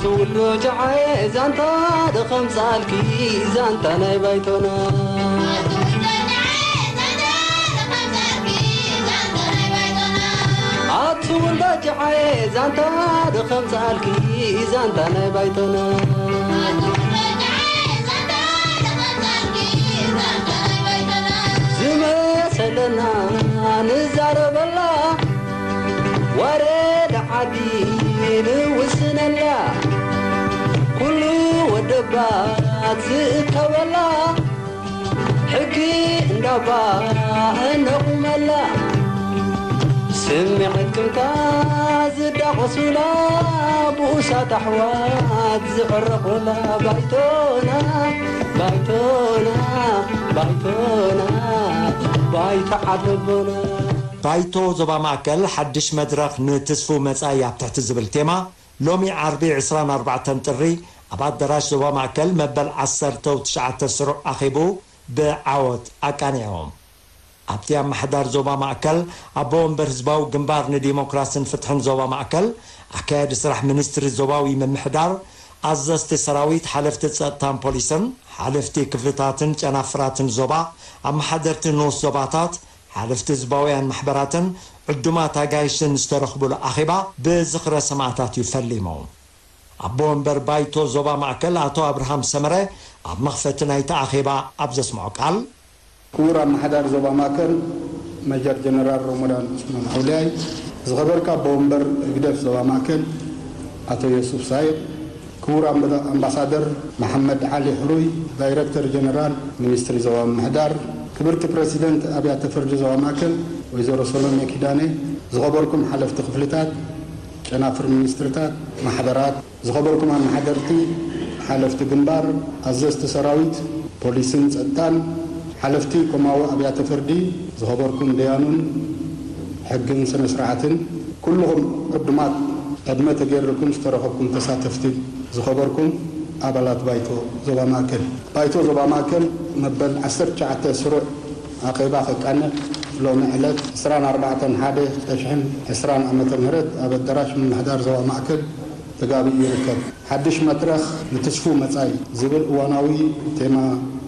ትውልዶ ጃዓየ ዛንታ ደኸምጻልኪ ዛንታ ናይ ባይቶና። ኣቱ ውልዶ ጃዓየ ዛንታ ደኸምጻልኪ ዛንታ ናይ ባይቶና። ዝመሰለና ንዛረበላ፣ ወረዳ ዓዲ ንውስነላ፣ ኩሉ ወደባት ዝእከበላ፣ ሕጊ እንዳባ እነቑመላ። ስምዒት ቅምታ ዝዳቖሱላ፣ ብኡሳት ኣሕዋት ዝዕረቑላ፣ ባይቶና፣ ባይቶና፣ ባይቶና፣ ባይቶ ዓደቦና። ባይቶ ዞባ ማእከል ሓድሽ መድረኽ ንትስፉ መጻኢ ኣብ ትሕቲ ዝብል ቴማ፣ ሎሚ ዓርቢ ዕስራን ኣርባዕተን ጥሪ ኣብ ኣዳራሽ ዞባ ማእከል መበል ዓሰርተው ትሽዓተ ስሩዕ ኣኼቡ ብዓወት ኣቃኒዖም። ኣብቲ ኣመሓዳር ዞባ ማእከል ኣቦ ወንበር ህዝባዊ ግንባር ንዲሞክራስን ፍትሕን ዞባ ማእከል፣ ኣካያዲ ስራሕ ሚኒስትሪ ዞባዊ ምምሕዳር፣ ኣዘዝቲ ሰራዊት፣ ሓለፍቲ ጸጥታን ፖሊስን፣ ሓለፍቲ ክፍልታትን ጨናፍራትን ዞባ፣ ኣመሓደርቲ ንኡስ ዞባታት፣ ሓለፍቲ ህዝባውያን ማሕበራትን ዕዱማት ኣጋይሽን ዝተረኽቡሉ ኣኼባ ብዝኽረ ሰማእታት እዩ ፈሊሙ። ኣቦ ወንበር ባይቶ ዞባ ማእከል ኣቶ ኣብርሃም ሰመረ ኣብ መኽፈቲ ናይቲ ኣኼባ ኣብ ዘስምዖ ቃል፣ ክቡር ኣመሓዳሪ ዞባ ማእከል መጀር ጀነራል ሮሞዳን ዑስማን ዓውልያይ፣ ዝኸበርካ ኣቦ ወንበር ህግደፍ ዞባ ማእከል ኣቶ ዮሱፍ ሳይቅ፣ ክቡር ኣምበ-፣ ኣምባሳደር መሓመድ ዓሊ ሕሩይ፣ ዳይረክተር ጀነራል ሚኒስትሪ ዞባ ምምሕዳር፣ ክብርቲ ፕረሲደንት ኣብያተ ፍርዲ ዞባ ማእከል ወይዘሮ ሰሎሜ ኪዳነ፣ ዝኸበርኩም ሓለፍቲ ክፍልታት፣ ጨናፍር ሚኒስትርታት፣ ማሕበራት፣ ዝኸበርኩም ኣመሓደርቲ፣ ሓለፍቲ ግንባር፣ ኣዘዝቲ ሰራዊት፣ ፖሊስን ጸጥታን፣ ሓለፍቲ ኮማዊ ኣብያተ ፍርዲ፣ ዝኸበርኩም ደያኑን ሕግን ስነ ስርዓትን፣ ኩልኹም ዕዱማት ዕድመ ተገይርልኩም ዝተረኸብኩም ተሳተፍቲ፣ ዝኸበርኩም ኣባላት ባይቶ ዞባ ማእከል። ባይቶ ዞባ ማእከል መበል ዓሰርተ ትሽዓተ ስሩዕ ኣኼባ ከቃንዕ ሎሚ ዕለት ዕስራን ኣርባዕተን ሓደ ክልተ ሽሕን ዕስራን ዓመተ ምህረት ኣብ ኣዳራሽ ምምሕዳር ዞባ ማእከል ተጋቢኡ ይርከብ። ሓድሽ መድረኽ ንትስፉ መጻኢ ዝብል እዋናዊ ቴማ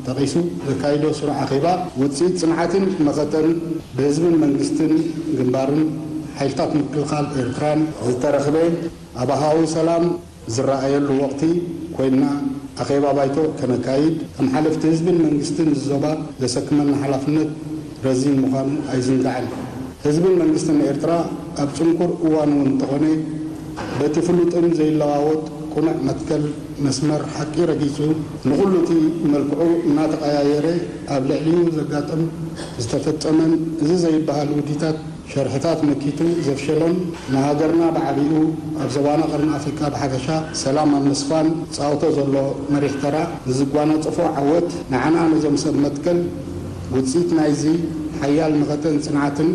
ጠቒሱ ዘካይዶ ስሩዕ ኣኼባ፣ ውጽኢት ጽንዓትን መኸተን ብህዝብን መንግስትን ግንባርን ሓይልታት ምክልኻል ኤርትራን ዝተረኽበ፣ ኣብ ሃዊ ሰላም ዝረኣየሉ ወቕቲ ኮይንና ኣኼባ ባይቶ ከነካይድ፣ ከም ሓለፍቲ ህዝብን መንግስትን እዚ ዞባ ዘሰክመና ሓላፍነት ረዚን ምዃኑ ኣይዝንጋዕን። ህዝብን መንግስትን ኤርትራ ኣብ ጽንኩር እዋን እውን እንተኾነ፣ በቲ ፍሉጥን ዘይለዋወጥ ቅኑዕ መትከል መስመር ሓቂ ረጊጹ፣ ንኹሉ እቲ መልክዑ እናተቐያየረ ኣብ ልዕሊኡ ዘጋጥም ዝተፈጸመን እዚ ዘይበሃል ውዲታት ሸርሕታት መኪቱ ዘፍሸሎን ንሃገርና ብዓቢኡ ኣብ ዞባና ቀርኒ ኣፍሪቃ ብሓፈሻ ሰላም ኣብ ምስፋን ዝጻወቶ ዘሎ መሪሕ ተራ ንዝጓናጸፎ ዓወት ንዓና ነዞም ሰብ መትከል ውጽኢት ናይዚ ሓያል መኸተን ጽንዓትን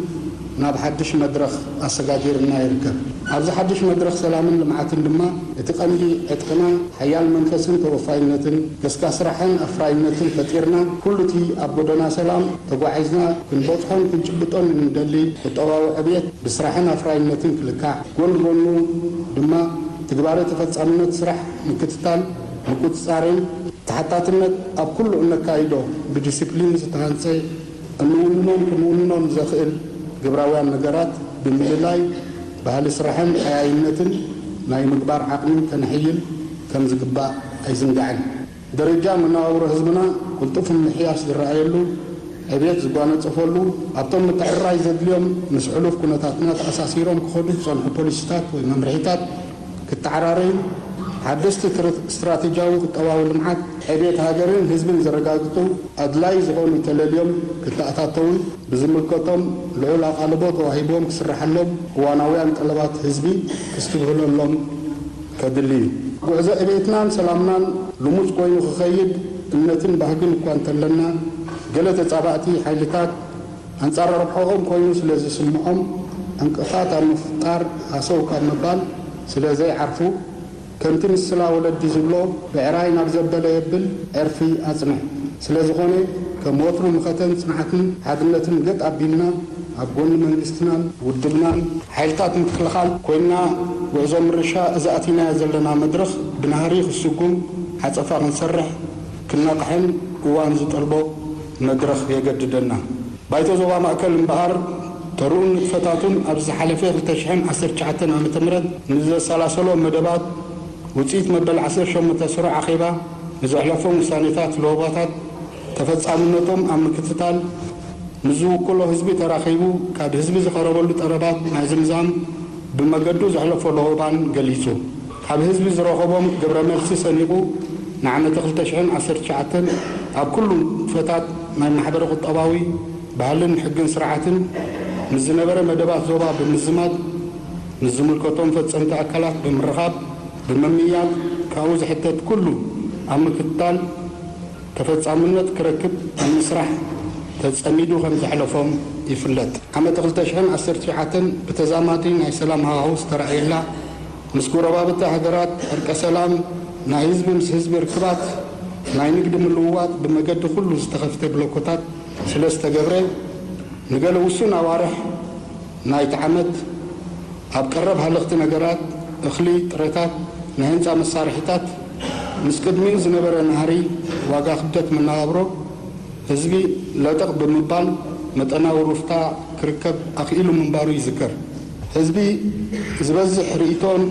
ናብ ሓድሽ መድረኽ ኣሰጋጊርና ይርከብ። ኣብዚ ሓድሽ መድረኽ ሰላምን ልምዓትን ድማ እቲ ቀንዲ ዕጥቅና ሓያል መንፈስን ተወፋይነትን፣ ገስጋስ ስራሕን ኣፍራይነትን ፈጢርና፣ ኩሉ እቲ ኣብ ጎደና ሰላም ተጓዒዝና ክንበጽሖን ክንጭብጦን እንደሊ ቁጠባዊ ዕብየት ብስራሕን ኣፍራይነትን ክልካዕ፣ ጎን ጎኑ ድማ ትግባረ ተፈጻምነት ስራሕ ምክትታል፣ ምቁጽጻርን ተሓታትነት ኣብ ኩሉ እነካይዶ ብዲሲፕሊን ዝተሃንጸ እንውንኖን ክንውንኖን ዘኽእል ግብራውያን ነገራት ብምልላይ፣ ባህሊ ስራሕን ቀያይነትን ናይ ምግባር ዓቕሚ ከነሕይል ከም ዝግባእ ኣይዝንጋዕን። ደረጃ መነባብሮ ህዝብና ቅልጡፍ ምምሕያሽ ዝረኣየሉ፣ ዕብየት ዝጓነጸፈሉ፣ ኣብቶም ምትዕርራይ ዘድልዮም ምስ ሕሉፍ ኩነታትና ተኣሳሲሮም ክኸዱ ዝጸንሑ ፖሊሲታት ወይ መምርሒታት ክተዓራረዩ፣ ሓደስቲ ትር-፣ ስትራቴጂያዊ ቁጠባዊ ልምዓት ዕብየት ሃገርን ህዝብን ዘረጋግጹ ኣድላዪ ዝኾኑ ተለልዮም ክተኣታተዉ ብዝምልከቶም ልዑል ኣቓልቦ ተዋሂብዎም ክስረሓሎም እዋናውያን ጠለባት ህዝቢ ክስትብህለሎም ከድሊ እዩ። ጉዕዞ ዕቤትናን ሰላምናን ልሙጽ ኮይኑ ክኸይድ እምነትን ባህግን እኳ እንተለና፣ ገለ ተጻባእቲ ሓይልታት ኣንጻር ረብሕኦም ኮይኑ ስለ ዝስምዖም ዕንቅፋት ኣብ ምፍጣር ሃሰው ካብ ምባል ስለ ዘይዓርፉ፣ ከምቲ ምስላ ወለዲ ዝብሎ፣ ብዕራይ ናብ ዘበለ የብል፣ ዕርፊ ኣጽንሕ። ስለ ዝኾነ፣ ከም ወትሩ መኸተን ጽንዓትን ሓድነትን ገጥ ኣቢልና፣ ኣብ ጎኒ መንግስትናን ውድብናን ሓይልታት ምክልኻል ኮይና፣ ጉዕዞ ምርሻ እዚ ኣቲናዮ ዘለና መድረኽ ብናህሪ ክስጉም፣ ዓጸፋ ክንሰርሕ፣ ክነቕሕን እዋን ዝጠልቦ መድረኽ የገድደና። ባይቶ ዞባ ማእከል እምበኣር፣ ተርኡን ንጥፈታቱን ኣብዚ ዝሓለፈ ክልተ ሽሕን ዓሰርተ ትሽዓተን ዓመተ ምህረት ንዘሰላሰሎ መደባት፣ ውጽኢት መበል ዓሰርተ ሸሞንተ ስሩዕ ኣኼባ፣ ንዘሕለፎም ውሳኔታት፣ ለበዋታት፣ ተፈጻምነቶም ኣብ ምክትታል፣ ምስ ዝውክሎ ህዝቢ ተራኺቡ፣ ካብ ህዝቢ ዝቐረበሉ ጠለባት ናይ ዝምዛም ብመገዱ ዘሕለፎ ለበዋን ገሊጹ። ካብ ህዝቢ ዝረኸቦም ግብረ መልሲ ሰኒቑ፣ ንዓመተ ክልተ ሽሕን ዓሰርተ ትሽዓተን ኣብ ኩሉ ንጥፈታት ናይ ማሕበረ ቁጠባዊ ባህልን ሕግን ስርዓትን ምስ ዝነበረ መደባት ዞባ ብምዝማድ፣ ምስ ዝምልከቶም ፈጸምቲ ኣካላት ብምርኻብ፣ ብምምይያጥ፣ ካብኡ ዝሕተት ኩሉ ኣብ ምክትታል ተፈጻምነት ክረክብ ኣብ ምስራሕ ተጸሚዱ ከም ዘሕለፎም ይፍለጥ። ዓመት ክልተ ሽሕን ዓሰርተ ትሽዓተን ብተዛማዲ ናይ ሰላም ሃዋህው ዝተራእየላ፣ ምስ ጎረባብቲ ሃገራት ዕርቀ ሰላም፣ ናይ ህዝቢ ምስ ህዝቢ ርክባት፣ ናይ ንግዲ ምልውዋጥ ብመገዲ ኩሉ ዝተኸፍተ ብሎኮታት ስለ ዝተገብረ፣ ንገለ ውሱን ኣዋርሕ ናይቲ ዓመት ኣብ ቀረብ ሃለኽቲ ነገራት፣ እኽሊ፣ ጥረታት፣ ናይ ህንጻ መሳርሒታት፣ ምስ ቅድሚኡ ዝነበረ ናህሪ ዋጋ ክብደት መነባብሮ ህዝቢ ለጠቕ ብምባል መጠናዊ ሩፍታ ክርከብ ኣኽኢሉ ምንባሩ ይዝከር። ህዝቢ ዝበዝሕ ርእይቶን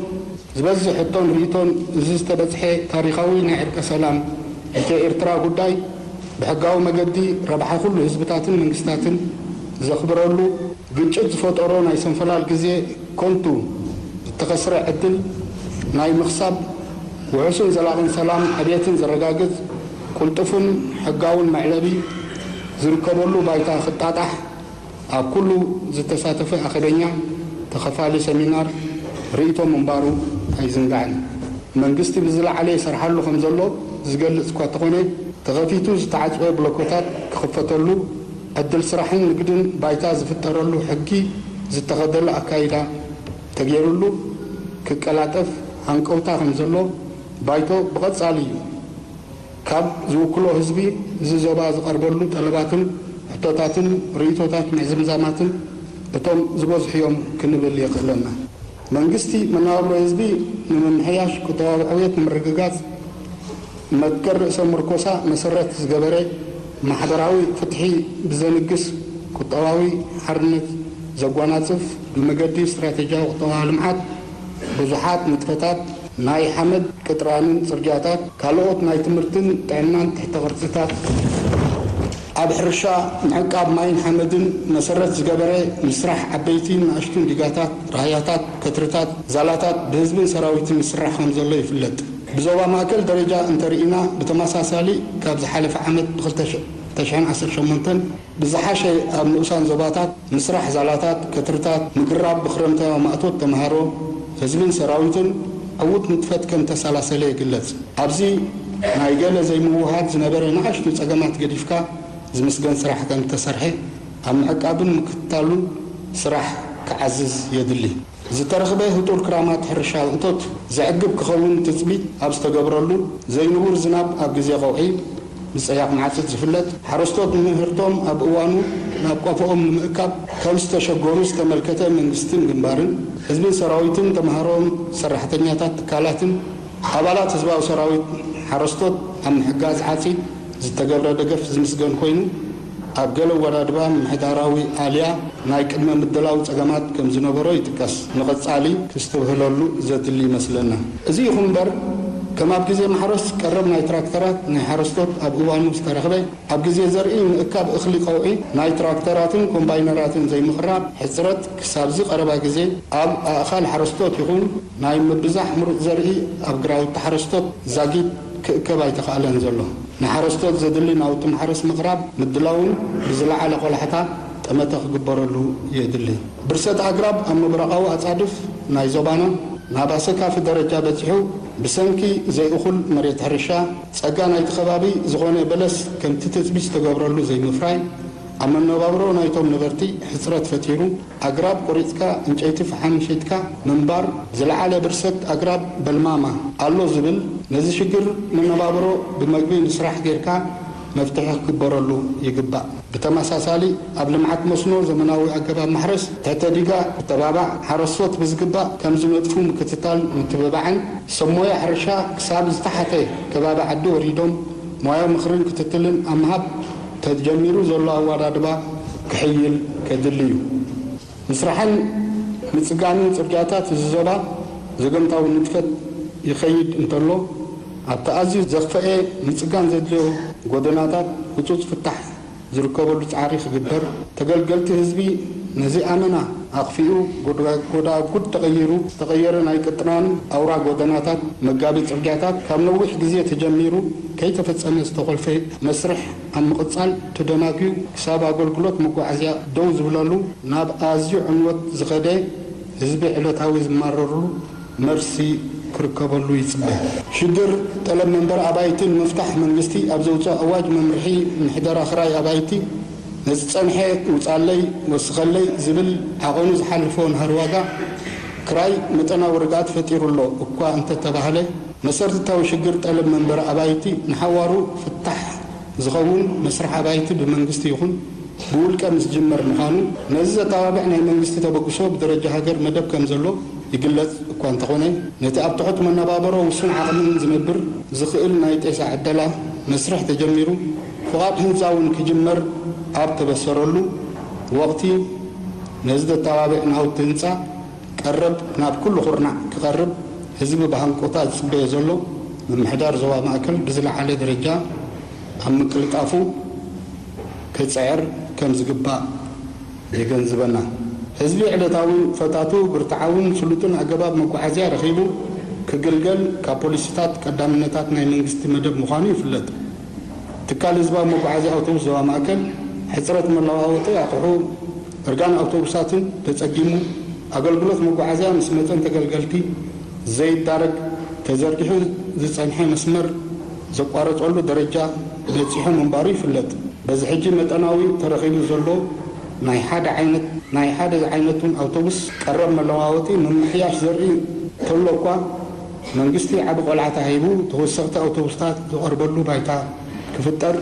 ዝበዝሕ ሕቶን ርእይቶን እዚ ዝተበጽሐ ታሪኻዊ ናይ ዕርቀ ሰላም ኢትዮ ኤርትራ ጉዳይ ብሕጋዊ መገዲ ረብሓ ኩሉ ህዝብታትን መንግስታትን ዘኽብረሉ፣ ግጭት ዝፈጠሮ ናይ ሰንፈላል ግዜ ኮንቱ እተኸስረ ዕድል ናይ ምኽሳብ ውሑስን ዘላቕን ሰላም ዕብየትን ዘረጋግጽ ቅልጡፍን ሕጋውን መዕለቢ ዝርከበሉ ባይታ ክጣጣሕ ኣብ ኩሉ ዝተሳተፈ ኣኼበኛ ተኸፋሊ ሰሚናር ርእይቶ ምንባሩ ኣይዝንጋዕን። መንግስቲ ብዝለዓለ ይሰርሓሉ ከም ዘሎ ዝገልጽ እኳ እንተኾነ፣ ተኸፊቱ ዝተዓጽወ ብሎኮታት ክኽፈተሉ፣ ዕድል ስራሕን ንግድን ባይታ ዝፍጠረሉ ሕጊ ዝተኸተለ ኣካይዳ ተገይሩሉ ክቀላጠፍ ሃንቀውታ ከም ዘሎ ባይቶ ብቐጻሊ እዩ ካብ ዝውክሎ ህዝቢ እዚ ዞባ ዝቐርበሉ ጠለባትን ሕቶታትን ርእይቶታት ምዝምዛማትን እቶም ዝበዝሑ እዮም ክንብል የኽእለና። መንግስቲ መነባብሮ ህዝቢ ንምምሕያሽ፣ ቁጠባዊ ዕብየት ንምርግጋጽ፣ መትከል ርእሰ ምርኮሳ መሰረት ዝገበረ ማሕበራዊ ፍትሒ ብዘንግስ ቁጠባዊ ሓርነት ዘጓናጽፍ ብመገዲ ስትራቴጂያዊ ቁጠባዊ ልምዓት ብዙሓት ንጥፈታት ናይ ሓመድ ቅጥራንን ጽርግያታት፣ ካልኦት ናይ ትምህርትን ጥዕናን ትሕተ ቅርጽታት፣ ኣብ ሕርሻ ምዕቃብ ማይን ሓመድን መሰረት ዝገበረ ምስራሕ ዓበይቲን ንኣሽቱን ዲጋታት፣ ራህያታት፣ ከትርታት፣ ዛላታት ብህዝብን ሰራዊትን ይስራሕ ከም ዘሎ ይፍለጥ። ብዞባ ማእከል ደረጃ እንተርኢና፣ ብተመሳሳሊ ካብ ዝሓለፈ ዓመት ብ ክልተ ሽሕን ዓሰርተ ሸሞንተን ብዝሓሸ ኣብ ንኡሳን ዞባታት ምስራሕ ዛላታት፣ ከትርታት፣ ምግራብ ብክረምታዊ ማእቶት ተምሃሮ፣ ህዝብን ሰራዊትን ዕዉት ንጥፈት ከም ተሰላሰለ ይግለጽ። ኣብዚ ናይ ገለ ዘይምውሃድ ዝነበረ ንኣሽቱ ጸገማት ገዲፍካ ዝምስገን ስራሕ ከም ተሰርሐ ኣብ ምዕቃብን ምክትታሉን ስራሕ ክዓዝዝ የድሊ። ዝተረኽበ ህጡር ክራማት ሕርሻዊ እቶት ዘዕግብ ክኸውን ትጽቢት ኣብ ዝተገብረሉ፣ ዘይንቡር ዝናብ ኣብ ግዜ ቀውዒ ምስ ጸያፍ መዓጽድ ዝፍለጥ፣ ሓረስቶት ንምህርቶም ኣብ እዋኑ ናብ ቆፎኦም ንምእካብ ከም ዝተሸገሩ ዝተመልከተ መንግስትን ግንባርን፣ ህዝብን ሰራዊትን፣ ተምሃሮን ሰራሕተኛታት ትካላትን ኣባላት ህዝባዊ ሰራዊት ሓረስቶት ኣብ ምሕጋዝ ዓጺድ ዝተገብረ ደገፍ ዝምስገን ኮይኑ፣ ኣብ ገለ ኣወዳድባ ምምሕዳራዊ ኣልያ ናይ ቅድመ ምድላው ጸገማት ከም ዝነበሮ ይጥቀስ። ንቐጻሊ ክስትብህለሉ ዘድሊ ይመስለና። እዚ ይኹን እምበር፣ ከም ኣብ ግዜ ማሕረስ ቀረብ ናይ ትራክተራት ናይ ሓረስቶት ኣብ እዋኑ ዝተረኽበ፣ ኣብ ግዜ ዘርኢ ምእካብ እኽሊ ቀውዒ ናይ ትራክተራትን ኮምባይነራትን ዘይምቕራብ፣ ሕጽረት ክሳብዚ ቀረባ ግዜ ኣብ ኣእኻል ሓረስቶት ይኹን ናይ ምብዛሕ ምሩጽ ዘርኢ ኣብ ግራውቲ ሓረስቶት ዛጊት ክእከብ ኣይተኻእለን ዘሎ። ንሓረስቶት ዘድሊ ናውቲ ማሕረስ ምቕራብ ምድላውን ብዝለዓለ ቆላሕታ ጠመተ ክግበረሉ የድሊ። ብርሰት ኣግራብ ኣብ ምብራቓዊ ኣጻድፍ ናይ ዞባና ናብ ኣሰካፊ ደረጃ በጺሑ፣ ብሰንኪ ዘይእኹል መሬት ሕርሻ፣ ጸጋ ናይቲ ከባቢ ዝኾነ በለስ ከምቲ ትጽቢት ዝተገብረሉ ዘይምፍራይ፣ ኣብ መነባብሮ ናይቶም ነበርቲ ሕጽረት ፈጢሩ፣ ኣግራብ ቆሪጽካ ዕንጨይቲ ፈሓም ሸይጥካ ምንባር፣ ዝለዓለ ብርሰት ኣግራብ በልማማ ኣሎ ዝብል፣ ነዚ ሽግር መነባብሮ ብመግቢ ንስራሕ ጌርካ መፍትሒ ክግበረሉ ይግባእ። ብተመሳሳሊ ኣብ ልምዓት መስኖ ዘመናዊ ኣገባብ ማሕረስ ትሕተ ዲጋ ክተባባዕ፣ ሓረስቶት ብዝግባእ ከም ዝነጥፉ ምክትታል ምትብባዕን ሰብ ሞያ ሕርሻ ክሳብ ዝተሓተ ከባቢ ዓዲ ወሪዶም ሞያዊ ምኽርን ክትትልን ኣብ ምሃብ ተጀሚሩ ዘሎ ኣወዳድባ ክሕይል ከድሊ እዩ። ምስራሕን ምጽጋንን ጽርግያታት እዚ ዞባ ዘገምታዊ ንጥፈት ይኸይድ እንተሎ፣ ኣብቲ ኣዝዩ ዘኽፈኤ ምጽጋን ዘድልዮ ጎደናታት ህጹጽ ፍታሕ ዝርከበሉ ጻዕሪ ክግበር፣ ተገልገልቲ ህዝቢ ነዚ ኣመና ኣኽፊኡ ጎዳ-፣ ጎዳጉድ ተቐይሩ ዝተቐየረ ናይ ቅጥራን ኣውራ ጎደናታት መጋቢ ጽርግያታት ካብ ነዊሕ ግዜ ተጀሚሩ ከይተፈጸመ ዝተኾልፈ መስርሕ ኣብ ምቕጻል ተደናጉዩ ክሳብ ኣገልግሎት መጓዓዝያ ደው ዝብለሉ ናብ ኣዝዩ ዕንወት ዝኸደ ህዝቢ ዕለታዊ ዝማረርሉ መርሲ ክርከበሉ ይጽበ። ሽግር ጠለብ መንበሪ ኣባይቲ ንምፍታሕ መንግስቲ ኣብ ዘውፅኦ ኣዋጅ መምርሒ ምሕደራ ክራይ ኣባይቲ ነዝፀንሐ ውፃለይ ወስኸለይ ዝብል ዓቐኑ ዝሓለፎ ናህሪ ዋጋ ክራይ መጠናዊ ርግኣት ፈጢሩ ኣሎ እኳ እንተተባህለ፣ መሰርትታዊ ሽግር ጠለብ መንበሪ ኣባይቲ ንሓዋሩ ፍታሕ ዝኸውን መስርሕ ኣባይቲ ብመንግስቲ ይኹን ብውልቀ ምስ ዝጅመር ምዃኑ፣ ነዚ ዘተባብዕ ናይ መንግስቲ ተበግሶ ብደረጃ ሃገር መደብ ከም ዘሎ ይግለጽ እኳ እንተኾነ፣ ነቲ ኣብ ትሑት መነባበሮ ውሱን ዓቕምን ዝነብር ዝኽእል ናይ ጤሳ ዕደላ መስርሕ ተጀሚሩ፣ ፍቓድ ህንጻ እውን ክጅመር ኣብ ተበሰረሉ ወቕቲ፣ ነዚ ዘተባብዕ ናውቲ ህንጻ ቀረብ ናብ ኩሉ ኩርናዕ ክቐርብ ህዝቢ ብሃንቀውታ ዝጽበዮ ዘሎ፣ ምምሕዳር ዞባ ማእከል ብዝለዓለ ደረጃ ኣብ ምቅልጣፉ ክጽዕር ከም ዝግባእ የገንዝበና። ህዝቢ ዕለታውን ፈታቱ ብርትዓውን ስሉጥን ኣገባብ መጓዓዝያ ረኺቡ ክግልገል ካብ ፖሊሲታት ቀዳምነታት ናይ መንግስቲ መደብ ምዃኑ ይፍለጥ። ትካል ህዝባዊ መጓዓዝያ ኣውቶቡስ ዞባ ማእከል ሕጽረት መለዋወጢ ኣቑሑ እርጋን ኣውቶቡሳትን ተጸጊሙ፣ ኣገልግሎት መጓዓዝያ ምስ መጠን ተገልገልቲ ዘይዳረግ ተዘርጊሑ ዝጸንሐ መስመር ዘቋረጸሉ ደረጃ በጺሑ ምንባሩ ይፍለጥ። በዚ ሕጂ መጠናዊ ተረኺቡ ዘሎ ናይ ሓደ ዓይነት፣ ናይ ሓደ ዓይነቱን ኣውቶቡስ ቀረብ መለዋወጢ ምምሕያሽ ዘርኢ እንተሎ እኳ፣ መንግስቲ ዓቢ ቆልዓ ተዋሂቡ ተወሰኽቲ ኣውቶቡስታት ዝቐርበሉ ባይታ ክፍጠር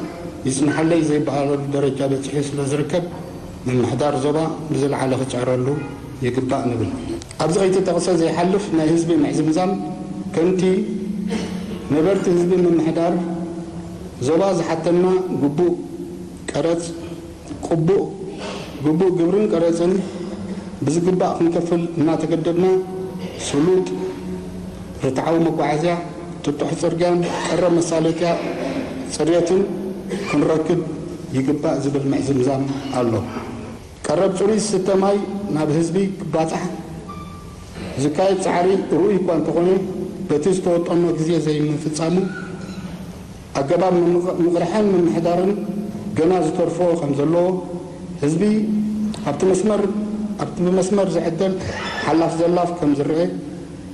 ይጽንሓለይ ዘይበሃለሉ ደረጃ በጺሑ ስለ ዝርከብ፣ ምምሕዳር ዞባ ብዝለዓለ ክጽዕረሉ ይግባእ ንብል። ኣብዚ ከይተጠቕሰ ዘይሓልፍ ናይ ህዝቢ ምዕዝምዛም፣ ከምቲ ነበርቲ ህዝቢ ምምሕዳር ዞባ ዝሓተና ግቡእ ቀረጽ፣ ቅቡእ፣ ግቡእ ግብርን ቀረጽን ብዝግባእ ክንከፍል እናተገደድና፣ ስሉጥ ርትዓዊ መጓዓዝያ፣ ጥጡሕ ጽርግያን ቀረብ መሳለጥያ ጽሬትን ክንረክብ ይግባእ ዝብል ምዕዝምዛም ኣሎ። ቀረብ ጽሩይ ዝስተ ማይ ናብ ህዝቢ ክባጻሕ ዝካየድ ጻዕሪ ርኡይ እኳ እንተኾነ፣ በቲ ዝተወጠኖ ግዜ ዘይምፍጻሙ፣ ኣገባብ ምምቕ-፣ ምቕርሐን ምምሕዳርን ገና ዝተርፎ ከም ዘሎ፣ ህዝቢ ኣብቲ መስመር፣ ኣብቲ ብመስመር ዝዕደል ሓላፍ ዘላፍ ከም ዝረአ፣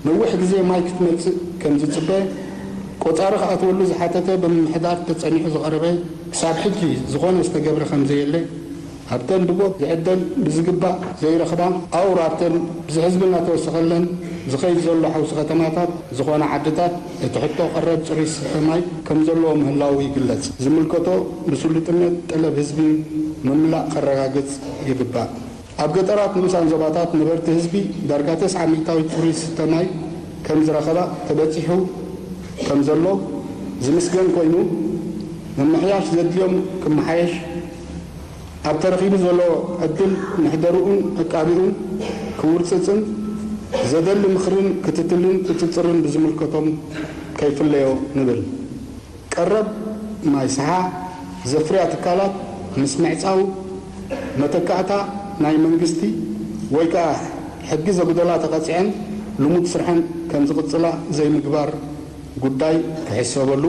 ነዊሕ ግዜ ማይ ክትመጽእ ከም ዝጽበ፣ ቆጻሪ ክኣትወሉ ዝሓተተ ብምምሕዳር ተጸኒሑ ዝቐረበ ክሳብ ሕጂ ዝኾነ ዝተገብረ ከም ዘየለ፣ ኣብተን ብቦት ዝዕደል ብዝግባእ ዘይረኽባ ኣውራብተን ብዙሕ ህዝቢ እናተወሰኸለን ዝኸይድ ዘሎ ሓውሲ ከተማታት ዝኾና ዓድታት እቲ ሕቶ ቀረብ ጽሩይ ዝስተ ማይ ከም ዘለዎ ምህላዉ ይግለጽ። ዝምልከቶ ብስሉጥነት ጠለብ ህዝቢ ምምላእ ከረጋግጽ ይግባእ። ኣብ ገጠራት ንኡሳን ዞባታት ነበርቲ ህዝቢ ዳርጋ ተስዓ ሚእታዊት ጽሩይ ዝስተ ማይ ከም ዝረኸባ ተበጺሑ ከም ዘሎ ዝምስገን ኮይኑ፣ ምምሕያሽ ዘድልዮም ክመሓየሽ፣ ኣብ ተረኺቡ ዘሎ ዕድል መሕደሪኡን ዕቃቢኡን ክውርጽጽን ዘደሊ ምኽርን ክትትልን ቁጽጽርን ብዝምልከቶም ከይፍለዮ ንብል። ቀረብ ማይ ሰሓ ዘፍርያ ትካላት ምስ ምዕጻው፣ መተካእታ ናይ መንግስቲ ወይ ከኣ ሕጊ ዘጉደላ ተቐጺዐን ልሙድ ስርሐን ከም ዝቕጽላ ዘይምግባር ጉዳይ ክሕሰበሉ፣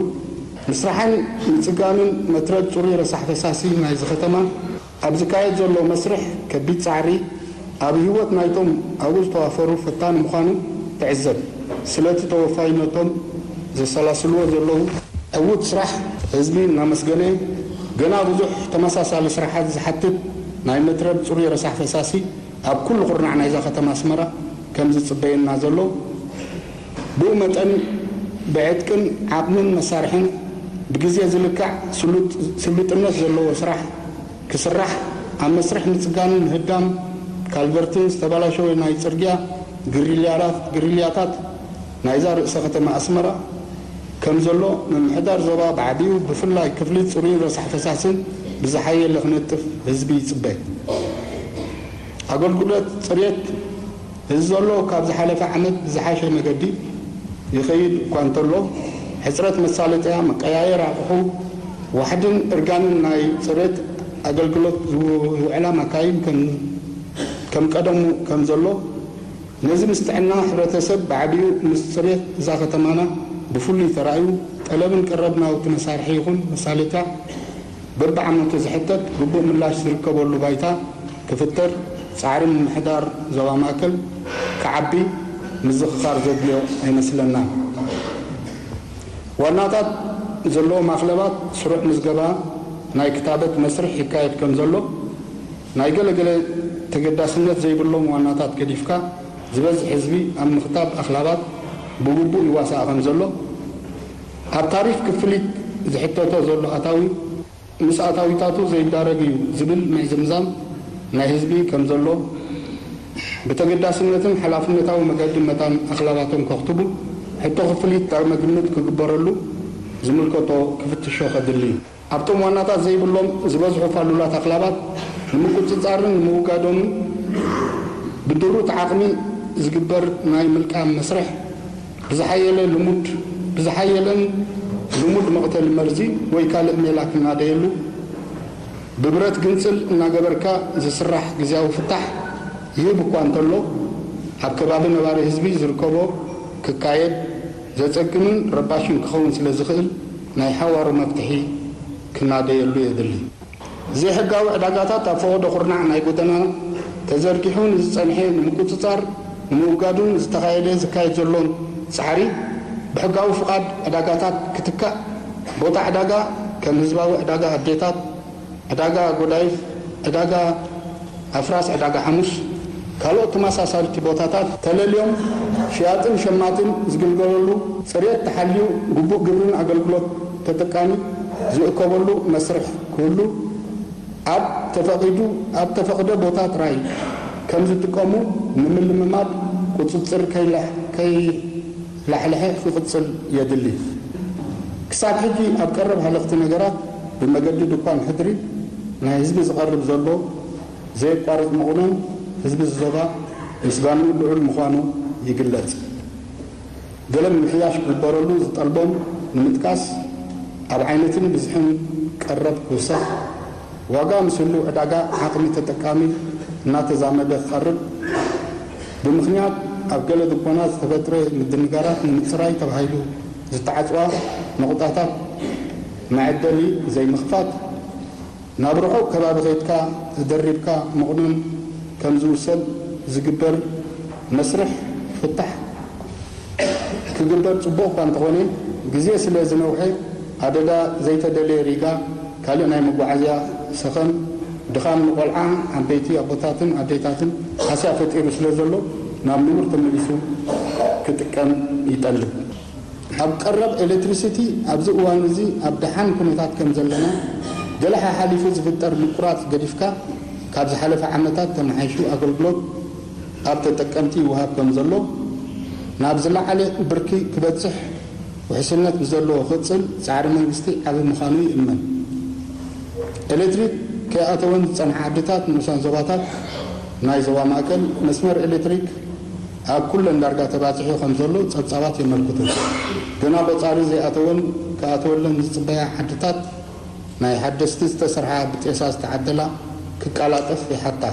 ምስራሕን ምጽጋንን መትረብ ጽሩይ ረሳሕ ፈሳሲ ናይዚ ከተማ ኣብ ዝካየድ ዘሎ መስርሕ ከቢድ ጻዕሪ ኣብ ህይወት ናይቶም ኣብኡ ዝተዋፈሩ ፈታኒ ምዃኑ ትዕዘብ። ስለቲ ተወፋይነቶም ዘሰላስልዎ ዘለዉ ዕዉት ስራሕ ህዝቢ እናመስገነ፣ ገና ብዙሕ ተመሳሳሊ ስራሓት ዝሓትት ናይ መትረብ ጽሩይ ረሳሕ ፈሳሲ ኣብ ኩሉ ኩርናዕ ናይዛ ከተማ ኣስመራ ከም ዝጽበየና ዘሎ፣ ብኡ መጠን ብዕጥቅን ዓቕምን መሳርሕን ብግዜ ዝልካዕ ስሉጥ-፣ ስሉጥነት ዘለዎ ስራሕ ክስራሕ፣ ኣብ መስርሕ ምጽጋንን ምህዳም ካልቨርትን ዝተባላሸወ ናይ ጽርግያ ግሪልያራት-፣ ግሪልያታት ናይዛ ርእሰ ከተማ ኣስመራ ከም ዘሎ ምምሕዳር ዞባ ብዓቢኡ ብፍላይ ክፍሊ ጽሩይን ረሳሕ ፈሳስን ብዝሓየለ ክነጥፍ ህዝቢ ይጽበ። ኣገልግሎት ጽሬት እዚ ዘሎ ካብ ዝሓለፈ ዓመት ብዝሓሸ መገዲ ይኸይድ እኳ እንተሎ፣ ሕጽረት መሳለጥያ፣ መቀያየር ኣቕሑ፣ ዋሕድን እርጋንን ናይ ጽሬት ኣገልግሎት ዝው-፣ ዝውዕላ ማካይን ከም፣ ከም ቀደሙ ከም ዘሎ፣ ነዚ ምስ ጥዕና ሕብረተሰብ ብዓቢኡ ምስ ጽሬት እዛ ከተማና ብፍሉይ ተራእዩ፣ ጠለብን ቀረብ ናውቲ መሳርሒ ይኹን መሳለጥያ በብዓመቱ ዝሕተት ግቡእ ምላሽ ዝርከበሉ ባይታ ክፍጠር ጻዕሪ ምምሕዳር ዞባ ማእከል ክዓቢ ምዝኽኻር ዘድልዮ ኣይመስለናን። ዋናታት ዘለዎ ማኽለባት ስሩዕ ምዝገባ ናይ ክታበት መስርሕ ይካየድ ከም ዘሎ፣ ናይ ገለ ገለ ተገዳስነት ዘይብሎም ዋናታት ገዲፍካ ዝበዝሕ ህዝቢ ኣብ ምኽታብ ኣኽላባት ብግቡእ ይዋሳእ ከም ዘሎ፣ ኣብ ታሪፍ ክፍሊት ዝሕተቶ ዘሎ ኣታዊ ምስ ኣታዊታቱ ዘይዳረግ እዩ ዝብል ምዕዝምዛም ናይ ህዝቢ ከም ዘሎ፣ ብተገዳስነትን ሓላፍነታዊ መገዲ መታን ኣኽላባቶም ከኽትቡ ሕቶ ክፍሊት ዳግመ ግምት ክግበረሉ ዝምልከቶ ክፍትሾ ከድሊ እዩ። ኣብቶም ዋናታት ዘይብሎም ዝበዝሑ ፋሉላት ኣኽላባት ንምቁጽጻርን ንምውጋዶምን ብድሩት ዓቕሚ ዝግበር ናይ ምልቃም መስርሕ ብዝሓየለ ልሙድ፣ ብዝሓየለን ልሙድ መቕተሊ መርዚ ወይ ካልእ ሜላ ክናደየሉ፣ ብብረት ግንጽል እናገበርካ ዝስራሕ ግዝያዊ ፍታሕ ይህብ እኳ እንተሎ፣ ኣብ ከባቢ ነባሪ ህዝቢ ዝርከቦ ክካየድ ዘጸግምን ረባሽን ክኸውን ስለ ዝኽእል፣ ናይ ሓዋሩ መፍትሒ ክናደየሉ የድሊ። ዘይሕጋዊ ዕዳጋታት ኣብ ፈቐዶ ኩርናዕ ናይ ጎደና ተዘርጊሑ ንዝጸንሐ ንምቁጽጻር ንምውጋዱን ዝተኻየደ ዝካየድ ዘሎን ጻዕሪ፣ ብሕጋዊ ፍቓድ ዕዳጋታት ክትካእ፣ ቦታ ዕዳጋ ከም ህዝባዊ ዕዳጋ ኣዴታት፣ ዕዳጋ ጎዳይፍ፣ ዕዳጋ ኣፍራስ፣ ዕዳጋ ሓሙስ፣ ካልኦት ተመሳሳልቲ ቦታታት ተለልዮም ሽያጥን ሸማትን ዝግልገለሉ፣ ጽሬት ተሓልዩ ግቡእ ግብርን ኣገልግሎት ተጠቃሚ ዝእከበሉ መስርሕ ክህሉ፣ ኣብ ተፈቒዱ፣ ኣብ ተፈቕደ ቦታ ጥራይ ከም ዝጥቀሙ ንምልምማድ ቁጽጽር ከይላሕ-፣ ከይላሕልሐ ክቕጽል የድሊ። ክሳብ ሕጂ ኣብ ቀረብ ሃለኽቲ ነገራት ብመገዲ ድኳን ሕድሪ ናይ ህዝቢ ዝቐርብ ዘሎ ዘየቋርጽ መቑነን ህዝቢ እዚ ዞባ ምስጋንኡ ልዑል ምዃኑ ይግለጽ። ገለ ምምሕያሽ ክግበረሉ ዝጠልቦም ንምጥቃስ፣ ኣብ ዓይነትን ብዝሕን ቀረብ ክውሰኽ፣ ዋጋ ምስ ህሉው ዕዳጋ ዓቕሚ ተጠቃሚ እናተዛመደ ክቐርብ፣ ብምኽንያት ኣብ ገለ ድኳናት ዝተፈጥረ ምድንጋራት ንምጽራይ ተባሂሉ ዝተዓጽዋ ነቑጣታት መዐደሊ ዘይምኽፋት፣ ናብ ርሑቕ ከባቢ ከይድካ ተደሪብካ መቑነን ከም ዝውሰድ ዝግበር መስርሕ ፍታሕ ክግበር ጽቡቕ እኳ እንተኾነ፣ ግዜ ስለ ዝነውሐ ኣደዳ ዘይተደለየ ሪጋ፣ ካልእ ናይ መጓዓዝያ ሰኸም፣ ድኻም ንቖልዓ፣ ዓበይቲ ኣቦታትን ኣዴታትን ሃስያ ፈጢሩ ስለ ዘሎ ናብ ንቡር ተመሊሱ ክጥቀም ይጠልብ። ኣብ ቀረብ ኤሌክትሪሲቲ ኣብዚ እዋን እዚ ኣብ ደሓን ኩነታት ከም ዘለና፣ ገለ ሓሓሊፉ ዝፍጠር ምቁራጽ ገዲፍካ፣ ካብ ዝሓለፈ ዓመታት ተመሓይሹ ኣገልግሎት ኣብ ተጠቀምቲ ይወሃብ ከም ዘሎ፣ ናብ ዝለዓለ ብርኪ ክበጽሕ ውሕስነት ብዘለዎ ክቕጽል ጻዕሪ መንግስቲ ዓቢ ምዃኑ ይእመን። ኤሌክትሪክ ከይኣተወን ዝጸንሓ ዓድታት፣ ንኡሳን ዞባታት ናይ ዞባ ማእከል መስመር ኤሌክትሪክ ኣብ ኩለን ዳርጋ ተባጺሑ ከም ዘሎ ጸብጻባት የመልክቱ። ገና ቆጻሪ ዘይኣተወን ክኣተወለን ዝጽበያ ዓድታት፣ ናይ ሓደስቲ ዝተሰርሓ ብጤሳ ዝተዓደላ ክቀላጠፍ ይሓታ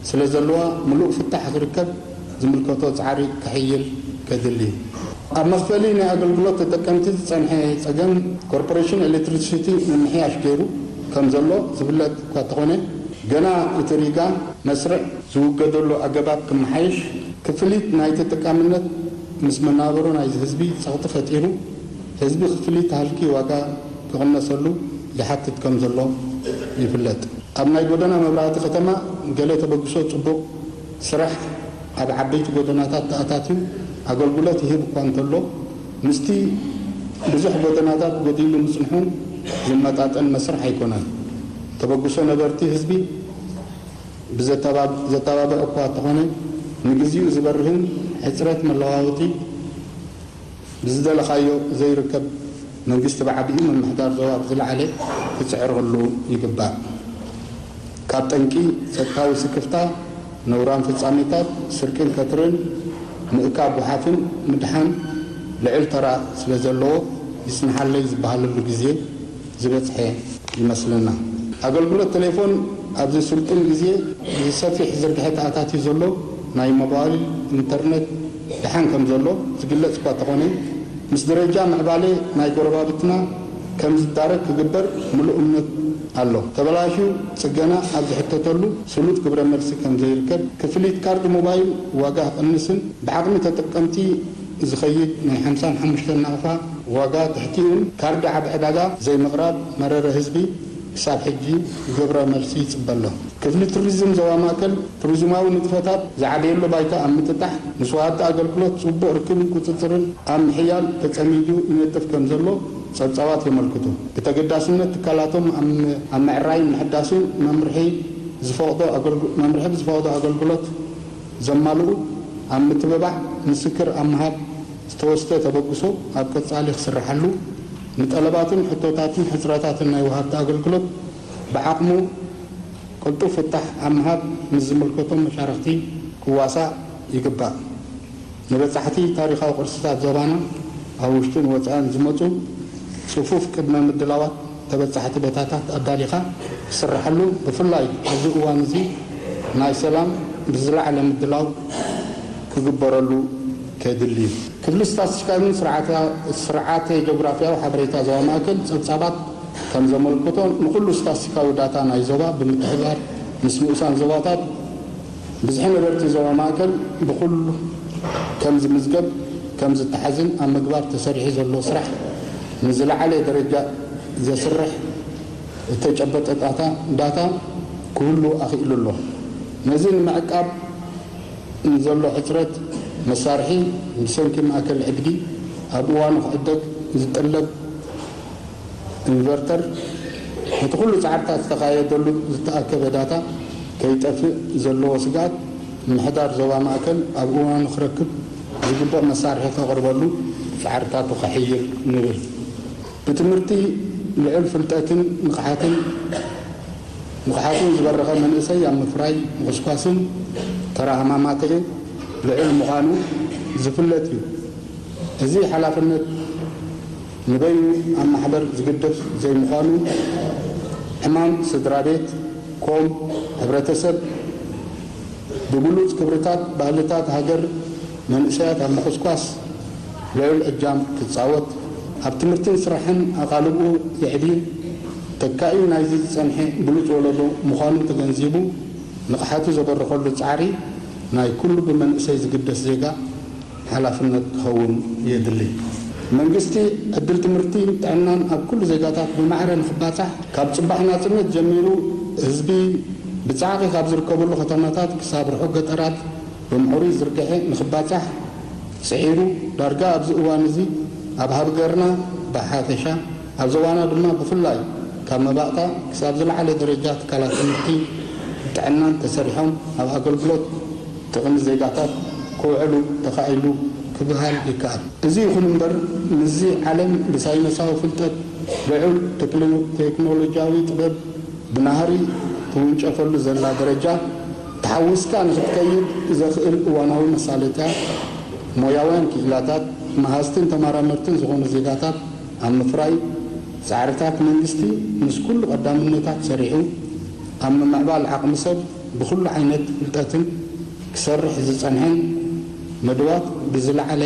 ስለ ዘለዋ፣ ምሉእ ፍታሕ ክርከብ ዝምልከቶ ጻዕሪ ክሕይል ከድሊ። ኣብ መኽፈሊ ናይ ኣገልግሎት ተጠቀምቲ ዝጸንሐ ጸገም፣ ኮርፖሬሽን ኤሌክትሪሲቲ ምምሕያሽ ገይሩ ከም ዘሎ ዝፍለጥ እኳ እንተኾነ፣ ገና እቲ ሪጋ መስርዕ ዝውገደሉ ኣገባብ ክመሓየሽ፣ ክፍሊት ናይ ተጠቃምነት ምስ መናበሮ ናይዚ ህዝቢ ጸቕጢ ፈጢሩ፣ ህዝቢ ክፍሊት ሃልኪ ዋጋ ክቕነሰሉ ይሓትት ከም ዘሎ ይፍለጥ። ኣብ ናይ ጎደና መብራህቲ ከተማ ገለ ተበግሶ ጽቡቕ ስራሕ ኣብ ዓበይቲ ጎደናታት ተኣታትዩ ኣገልግሎት ይህብ እኳ እንተሎ፣ ምስቲ ብዙሕ ጎደናታት ጎዲሉ ምጽንሑ ዝመጣጠን መስርሕ ኣይኮነን። ተበግሶ ነበርቲ ህዝቢ ብዘተባብ-፣ ዘተባብዕ እኳ እንተኾነ፣ ንግዚኡ ዝበርህን ሕጽረት መለዋወጢ ብዝደለኻዮ ዘይርከብ መንግስቲ ብዓቢኡ ምምሕዳር ዞባ ብዝለዓለ ክጽዕረሉ ይግባእ። ካብ ጠንቂ ጸጥታዊ ስክፍታ፣ ነውራም ፍጻሜታት፣ ስርቅን ከትርን፣ ምእካብ ጓሓፍን ምድሓን ልዑል ተራ ስለ ዘለዎ፣ ይጽንሓለይ ዝበሃለሉ ግዜ ዝበጽሐ ይመስለና። ኣገልግሎት ቴሌፎን ኣብዚ ስልጡን ግዜ ብሰፊሕ ዝርግሐ ተኣታትዩ ዘሎ ናይ ሞባይል ኢንተርነት ደሓን ከም ዘሎ ዝግለጽ እኳ እንተኾነ፣ ምስ ደረጃ ምዕባለ ናይ ጎረባብትና ከም ዝዳረግ ክግበር ምሉእ እምነት ኣሎ። ተበላሽዩ ጽገና ኣብ ዝሕተተሉ ስሉጥ ግብረ መልሲ ከም ዘይርከብ፣ ክፍሊት ካርድ ሞባይል ዋጋ ክቕንስን ብዓቕሚ ተጠቀምቲ ዝኸይድ ናይ ሓምሳን ሓሙሽተን ናቕፋ ዋጋ ትሕቲኡን ካርድ ኣብ ዕዳጋ ዘይምቕራብ መረረ ህዝቢ ክሳብ ሕጂ ግብረ መልሲ ይጽበ ኣሎ። ክፍሊ ቱሪዝም ዞባ ማእከል ቱሪዝማዊ ንጥፈታት ዝዓበየሉ ባይታ ኣብ ምጥጣሕ፣ ምስ ወሃብቲ ኣገልግሎት ጽቡቕ ርክብን ቁጽጽርን ኣብ ምሕያል ተጸሚዱ ይነጥፍ ከም ዘሎ ጸብጻባት የመልክቱ። ብተገዳስነት ትካላቶም ኣብ ም-፣ ኣብ ምዕራይን ምሕዳስን መምርሒ ዝፈቕዶ ኣገልግ-፣ መምርሒ ብዝፈቕዶ ኣገልግሎት ዘማልኡ ኣብ ምትብባዕ ምስክር ኣብ ምሃብ ዝተወስደ ተበግሶ ኣብ ቀጻሊ ክስርሓሉ፣ ንጠለባትን ሕቶታትን ሕጽረታትን ናይ ወሃብቲ ኣገልግሎት ብዓቕሙ ቅልጡፍ ፍታሕ ኣብ ምሃብ ምስ ዝምልከቶም መሻርኽቲ ክዋሳእ ይግባእ። ንበጻሕቲ ታሪኻዊ ቅርስታት ዞባና ኣብ ውሽጥን ወጻእን ዝመጹ ጽፉፍ ቅድመ ምድላዋት ተበጻሕቲ ቦታታት ኣዳሊኻ ክስርሐሉ፣ ብፍላይ ኣብዚ እዋን እዚ ናይ ሰላም ብዝለዓለ ምድላው ክግበረሉ ከድሊ እዩ። ክፍሊ ስታትስቲካዊን ስርዓተ፣ ስርዓተ ጂኦግራፊያዊ ሓበሬታ ዞባ ማእከል ጸብጻባት ከም ዘመልክቶ፣ ንኹሉ ስታትስቲካዊ ዳታ ናይ ዞባ ብምትሕብባር ምስ ንኡሳን ዞባታት ብዝሒ ነበርቲ ዞባ ማእከል ብኹሉ ከም ዝምዝገብ ከም ዝተሓዝን ኣብ ምግባር ተሰሪሑ ዘሎ ስራሕ ንዝለዓለ ደረጃ ዘስርሕ እተጨበጠ ዳታ፣ ዳታ ክህሉ ኣኽኢሉ ኣሎ። ነዚ ንምዕቃብ ንዘሎ ሕጽረት መሳርሒ ብሰንኪ ማእከል ዕድጊ ኣብ እዋኑ ክዕደግ ዝጥለብ ኢንቨርተር ነቲ ኩሉ ጻዕርታት ዝተኻየደሉ ዝተኣከበ ዳታ ከይጠፍእ ዘለዎ ስግኣት ምምሕዳር ዞባ ማእከል ኣብ እዋኑ ክረክብ ዝግብኦ መሳርሒ ከቕርበሉ ጻዕርታቱ ከሕይል ንብል። ብትምህርቲ ልዑል ፍልጠትን ንቕሓትን፣ ንቕሓቱን ዝበረኸ መንእሰይ ኣብ ምፍራይ ምኹስኳስን ተራ ሃማማተኤ ልዑል ምዃኑ ዝፍለጥ እዩ። እዚ ሓላፍነት ንበይኑ ኣብ ማሕበር ዝግደፍ ዘይምዃኑ፣ ዕማም ስድራ ቤት ኮም ሕብረተሰብ ብብሉጽ ክብርታት ባህልታት ሃገር መንእሰያት ኣብ ምኹስኳስ ልዑል እጃም ክጻወት፣ ኣብ ትምህርትን ስራሕን ኣቓልብኡ የዕብዩ፣ ተካኢ ናይዚ ዝጸንሐ ብሉጽ ወለዶ ምዃኑ ተገንዚቡ፣ ንቕሓቱ ዘበርኸሉ ጻዕሪ ናይ ኩሉ ብመንእሰይ ዝግደስ ዜጋ ሓላፍነት ክኸውን የድሊ። መንግስቲ ዕድል ትምህርትን ጥዕናን ኣብ ኩሉ ዜጋታት ብማዕረ ንኽባጻሕ፣ ካብ ጽባሕ ናጽነት ጀሚሩ ህዝቢ ብጻዕቒ ካብ ዝርከበሉ ከተማታት ክሳብ ርሑቕ ገጠራት ብምዕሩይ ዝርግሐ ንኽባጻሕ ጽዒሩ፣ ዳርጋ ኣብዚ እዋን እዚ ኣብ ሃገርና ብሓፈሻ፣ ኣብ ዞባና ድማ ብፍላይ ካብ መባእታ ክሳብ ዝለዓለ ደረጃ ትካላት ትምህርቲ ጥዕናን ተሰሪሖም ኣብ ኣገልግሎት ጥቕሚ ዜጋታት ክውዕሉ ተኻኢሉ ክበሃል ይከኣል። እዚ ይኹን እምበር፣ ምስዚ ዓለም ብሳይነሳዊ ፍልጠት፣ ልዑል ቴክኖ-፣ ቴክኖሎጂያዊ ጥበብ ብናህሪ ትውንጨፈሉ ዘላ ደረጃ ተሓዊስካ ንኽትከይድ ዘኽእል እዋናዊ መሳለጥያ፣ ሞያውያን ክኢላታት፣ መሃዝትን ተመራመርትን ዝኾኑ ዜጋታት ኣብ ምፍራይ ጻዕርታት መንግስቲ ምስ ኩሉ ቀዳምነታት ሰሪሑ፣ ኣብ ምምዕባል ዓቕሚ ሰብ ብኹሉ ዓይነት ፍልጠትን ክሰርሕ ዝጸንሐን መደባት ብዝለዓለ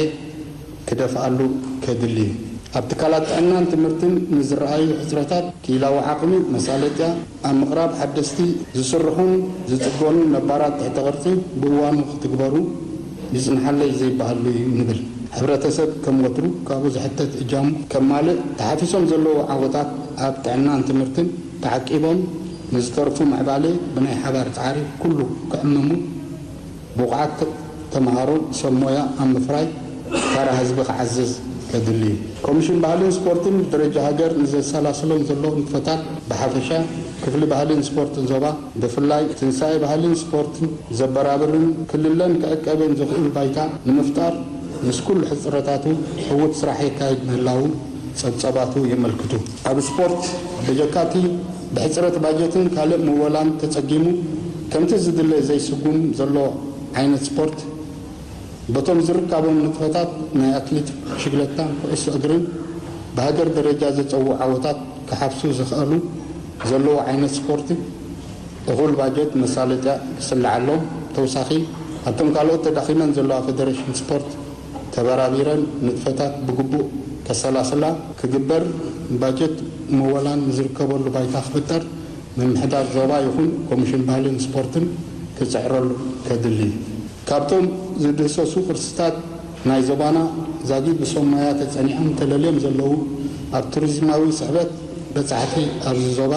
ክደፍኣሉ ከድሊ እዩ። ኣብ ትካላት ጥዕናን ትምህርትን ንዝረኣዩ ሕጽረታት ክኢላዊ ዓቕሚ መሳለጥያ፣ ኣብ ምቕራብ ሓደስቲ ዝስርሑን ዝጽገኑን ነባራት ትሕተ ቅርጺ ብእዋኑ ክትግበሩ ይጽንሓለይ ዘይበሃሉ እዩ ንብል። ሕብረተሰብ ከም ወትሩ ካብኡ ዝሕተት እጃሙ ከማልእ፣ ተሓፊሶም ዘለዉ ዓወታት ኣብ ጥዕናን ትምህርትን ተዓቂቦም ንዝተርፉ ምዕባለ ብናይ ሓባር ጻዕሪ ኩሉ ክዕመሙ፣ ብቑዓት ተመሃሮ ሰብ ሞያ ኣብ ምፍራይ ተራ ህዝቢ ክዓዝዝ የድሊ። ኮሚሽን ባህልን ስፖርትን ብደረጃ ሃገር ንዘሰላስሎም ዘሎ ንጥፈታት ብሓፈሻ፣ ክፍሊ ባህልን ስፖርትን ዞባ ብፍላይ ትንሳኤ ባህልን ስፖርትን ዘበራብርን ክልለን ክዕቀብን ዝኽእል ባይታ ንምፍጣር ምስ ኩሉ ሕጽረታቱ ዕዉት ስራሕ የካይድ ምህላዉ ጸብጸባቱ የመልክቱ። ኣብ ስፖርት ብጀካቲ ብሕጽረት ባጀትን ካልእ ምወላን ተጸጊሙ ከምቲ ዝድለ ዘይስጉም ዘሎ ዓይነት ስፖርት በቶም ዝርካቦም ንጥፈታት ናይ ኣትሌቲክ፣ ብሽግለታን ኩዕሶ እግርን ብሃገር ደረጃ ዘጸውዑ ዓወታት ክሓፍሱ ዝኽኣሉ ዘለዉ ዓይነት ስፖርት እኹል ባጀት መሳለጥያ ክስልዓሎም ተውሳኺ ኣብቶም ካልኦት ተዳኺመን ዘለዋ ፌደሬሽን ስፖርት ተበራቢረን ንጥፈታት ብግቡእ ከሰላስላ ክግበር ባጀት ምወላን ዝርከበሉ ባይታ ክፍጠር ምምሕዳር ዞባ ይኹን ኮሚሽን ባህልን ስፖርትን ክጽዕረሉ ከድሊ። ካብቶም ዝድህሰሱ ቅርስታት ናይ ዞባና ዛጊድ ብሶማያ ተጸኒዖም ተለልዮም ዘለዉ ኣብ ቱሪዝማዊ ስሕበት በጻሕቲ ኣብዚ ዞባ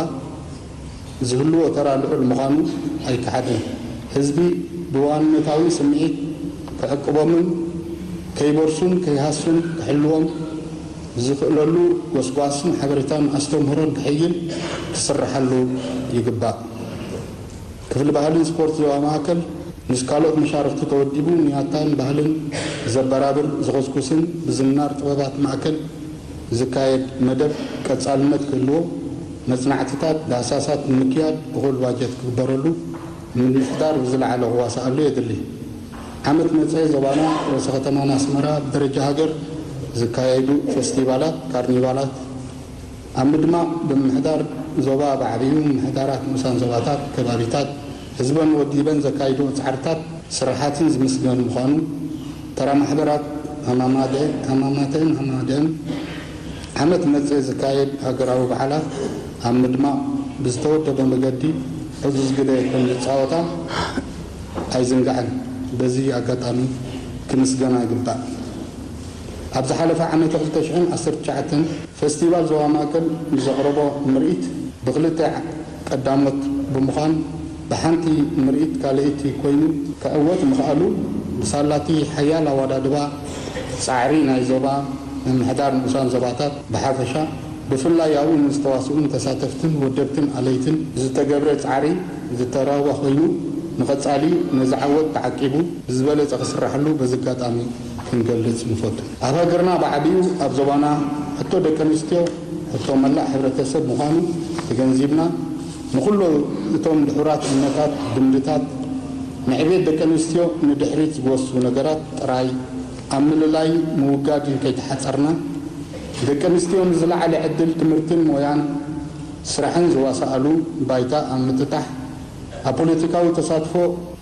ዝህልዎ ተራ ልዑል ምዃኑ ኣይከሓድን። ህዝቢ ብዋንነታዊ ስምዒት ክዕቅቦምን ከይበርሱን ከይሃሱን ክሕልዎም ዝኽእለሉ ጎስጓስን ሓበሬታን ኣስተምህሮን ክሕይል ክስርሓሉ ይግባእ። ክፍሊ ባህልን ስፖርት ዞባ ማእከል ምስ ካልኦት መሻርኽቱ ተወዲቡ ንያታን ባህልን ዘበራብር ዝኹስኩስን ብዝናር ጥበባት ማእከል ዝካየድ መደብ ቀጻልነት ክህልዎ መጽናዕትታት ዳህሳሳት ንምክያድ እኹል ባጀት ክግበረሉ ምምሕዳር ብዝለዓለ ክዋሳኣሉ የድሊ። ዓመት መጸ ዞባና ርእሰ ከተማና ኣስመራ ብደረጃ ሃገር ዝካየዱ ፌስቲቫላት፣ ካርኒቫላት ኣብ ምድማቕ ብምምሕዳር ዞባ ብዓቢኡ ምምሕዳራት ንኡሳን ዞባታት፣ ከባቢታት ህዝበን ወዲበን ዘካይድኦ ጻዕርታት ስራሓትን ዝምስገን ምዃኑ ተራ ማሕበራት ሃማማተን ሃማደን ዓመት መጽ ዝካየድ ሃገራዊ በዓላት ኣብ ምድማቕ ብዝተወደበ መገዲ ዕዙዝ ግደ ከም ዝጻወታ ኣይዝንጋዕን በዚ ኣጋጣሚ ክምስገና ይግባእ። ኣብ ዝሓለፈ ዓመተ ክልተ ሽሕን ዓሰርተ ትሽዓተን ፈስቲቫል ዞባ ማእከል ንዘቕረቦ ምርኢት ብኽልተ ቀዳሞት ብምዃን ብሓንቲ ምርኢት ካልኣይቲ ኮይኑ ክዕወት ምኽኣሉ ብሳላቲ ሓያል ኣወዳድባ ጻዕሪ ናይ ዞባ ምምሕዳር ንኡሳን ዞባታት ብሓፈሻ ብፍላይ ኣብኡ ንዝተዋስኡን ተሳተፍትን ወደብትን ኣለይትን ዝተገብረ ጻዕሪ ዝተረኸበ ኮይኑ ንቐጻሊ ነዚ ዓወት ተዓቂቡ ብዝበለጸ ክስራሕሉ በዚ ኣጋጣሚ ክንገልጽ ንፈቱ። ኣብ ሃገርና ብዓቢኡ ኣብ ዞባና ሕቶ ደቂ ኣንስትዮ ሕቶ መላእ ሕብረተሰብ ምዃኑ ተገንዚብና ንኹሉ እቶም ድሑራት እምነታት ድምድታት ንዕቤት ደቂ ኣንስትዮ ንድሕሪት ዝጎስሱ ነገራት ጥራይ ኣብ ምልላይ ምውጋድ ከይተሓጸርና ደቂ ኣንስትዮ ንዝለዓለ ዕድል ትምህርትን ሞያን ስራሕን ዝዋሳኣሉ ባይታ ኣብ ምጥጣሕ ኣብ ፖለቲካዊ ተሳትፎ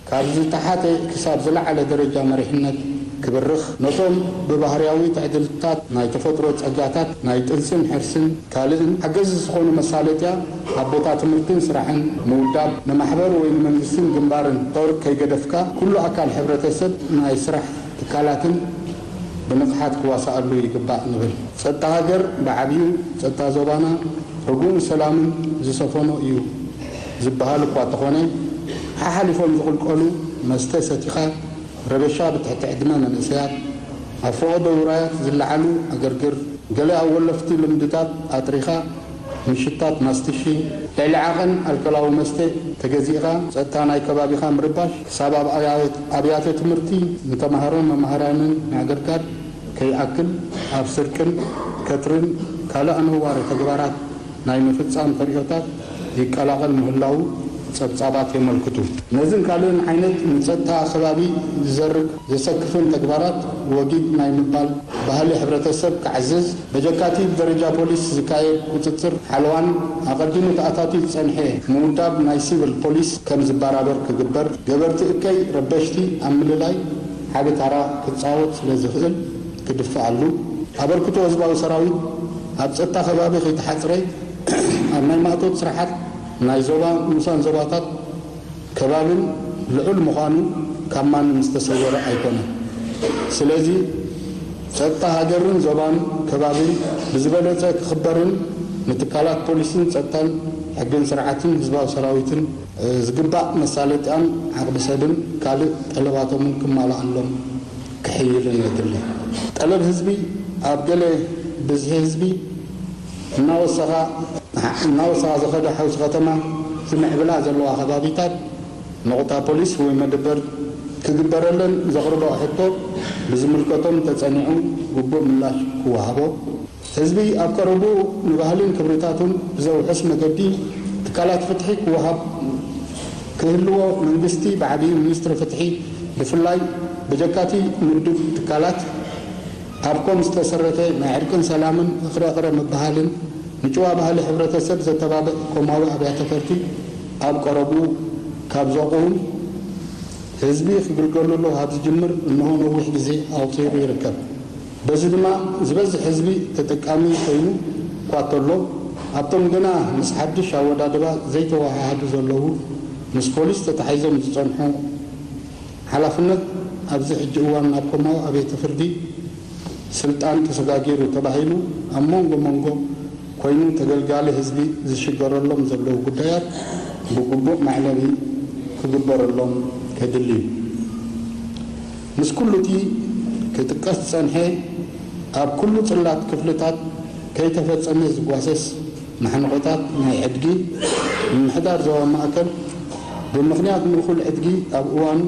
ካብ ዝተሓተ ክሳብ ዝለዓለ ደረጃ መሪሕነት ክብርኽ ነቶም ብባህርያዊ ትዕድልትታት ናይ ተፈጥሮ ጸጋታት ናይ ጥንስን ሕርስን ካልእን ሓገዚ ዝኾኑ መሳለጥያ ኣብ ቦታ ትምህርትን ስራሕን ምውዳብ ንማሕበር ወይ ንመንግስትን ግንባርን ጦር ከይገደፍካ ኩሉ ኣካል ሕብረተሰብ ናይ ስራሕ ትካላትን ብንቕሓት ክዋሳኣሉ ይግባእ ንብል። ጸጥታ ሃገር ብዓቢኡ ጸጥታ ዞባና ርጉእን ሰላምን ዝሰፈኖ እዩ ዝበሃል እኳ እንተኾነ ሓሓሊፎም ዝቕልቀሉ መስተ ሰቲኻ ረበሻ ብትሕቲ ዕድመ መንእሰያት ኣብ ፈቐዶ ውራያት ዝለዓሉ ዕግርግር ገለ ኣብ ወለፍቲ ልምድታት ኣጥሪኻ ምሽታት ማስትሺ ልዕሊ ዓቐን ኣልኮላዊ መስተ ተገዚእኻ ጸጥታ ናይ ከባቢኻ ምርባሽ ክሳብ ኣብ ኣብያተ ትምህርቲ ንተማሃሮን መማህራንን ምዕግርጋር ከይኣክል ኣብ ስርቅን ከትርን ካልእ ኣነዋሪ ተግባራት ናይ ምፍጻም ተርእዮታት ይቀላቐል ምህላዉ ጸብጻባት የመልክቱ። ነዝን ካልእን ዓይነት ንጸጥታ ከባቢ ዝዘርግ ዘሰክፍን ተግባራት ወጊድ ናይ ምባል ባህሊ ሕብረተሰብ ክዓዝዝ በጀካቲ ብደረጃ ፖሊስ ዝካየድ ቁጽጽር ሓለዋን ኣቐዲሙ ተኣታትዩ ዝጸንሐ ምውዳብ ናይ ሲቪል ፖሊስ ከም ዝበራበር ክግበር ገበርቲ እከይ ረበሽቲ ኣብ ምልላይ ዓቢ ታራ ክጻወት ስለ ዝኽእል ክድፈኣሉ ኣበርክቶ ህዝባዊ ሰራዊት ኣብ ጸጥታ ከባቢ ከይተሓጽረ ኣብ ናይ ማእቶት ስራሓት ናይ ዞባ ንኡሳን ዞባታት ከባብን ልዑል ምዃኑ ካብ ማንም ዝተሰወረ ኣይኮነን። ስለዚ ጸጥታ ሃገርን ዞባን ከባብን ብዝበለጸ ክኽበርን ንትካላት ፖሊስን ጸጥታን ሕግን ስርዓትን ህዝባዊ ሰራዊትን ዝግባእ መሳለጥያን ዓቕሚ ሰብን ካልእ ጠለባቶምን ክማልኣሎም ክሕይልን የድሊ። ጠለብ ህዝቢ ኣብ ገለ ብዝሒ ህዝቢ እናወሰኻ እናወሰኻ ዝኸደ ሓውሲ ከተማ ዝምዕብላ ዘለዋ ከባቢታት ነቑጣ ፖሊስ ወይ መደበር ክግበረለን ዘቕርቦ ሕቶ ብዝምልከቶም ተጸኒዑ ግቡእ ምላሽ ክወሃቦ፣ ህዝቢ ኣብ ቀረብኡ ንባህልን ክብርታቱን ብዘውሕስ መገዲ ትካላት ፍትሒ ክወሃብ ክህልዎ መንግስቲ ብዓቢኡ ሚኒስትሪ ፍትሒ ብፍላይ ብጀካቲ ምዱብ ትካላት ኣብ ኮም ዝተሰረተ ናይ ዕርቅን ሰላምን እኽረ እኽረ ምብሃልን ንጭዋ ባህሊ ሕብረተሰብ ዘተባብዕ ኮማዊ ኣብያተ ፈርዲ ኣብ ቀረብኡ ካብ ዘቑም ህዝቢ ክግልገለሉ ካብ ዝጅምር እንሆ ነዊሕ ግዜ ኣቑጺሩ ይርከብ። በዚ ድማ ዝበዝሕ ህዝቢ ተጠቃሚ ኮይኑ እኳ እንተሎ፣ ኣብቶም ገና ምስ ሓድሽ ኣወዳድባ ዘይተወሃሃዱ ዘለዉ ምስ ፖሊስ ተታሒዞም ዝጸንሑ ሓላፍነት ኣብዚ ሕጂ እዋን ናብ ኮማዊ ኣብያተ ፍርዲ ስልጣን ተሰጋጊሩ ተባሂሉ ኣብ መንጎ መንጎ ኮይኑ ተገልጋሊ ህዝቢ ዝሽገረሎም ዘለዉ ጉዳያት ብግቡእ መዕለቢ ክግበረሎም ከድሊ እዩ። ምስ ኩሉ እቲ ክጥቀስ ዝጸንሐ ኣብ ኩሉ ጽላት ክፍልታት ከይተፈጸመ ዝጓሰስ ማሕንቖታት ናይ ዕድጊ ምምሕዳር ዞባ ማእከል ብምኽንያት ምእኹል ዕድጊ ኣብ እዋኑ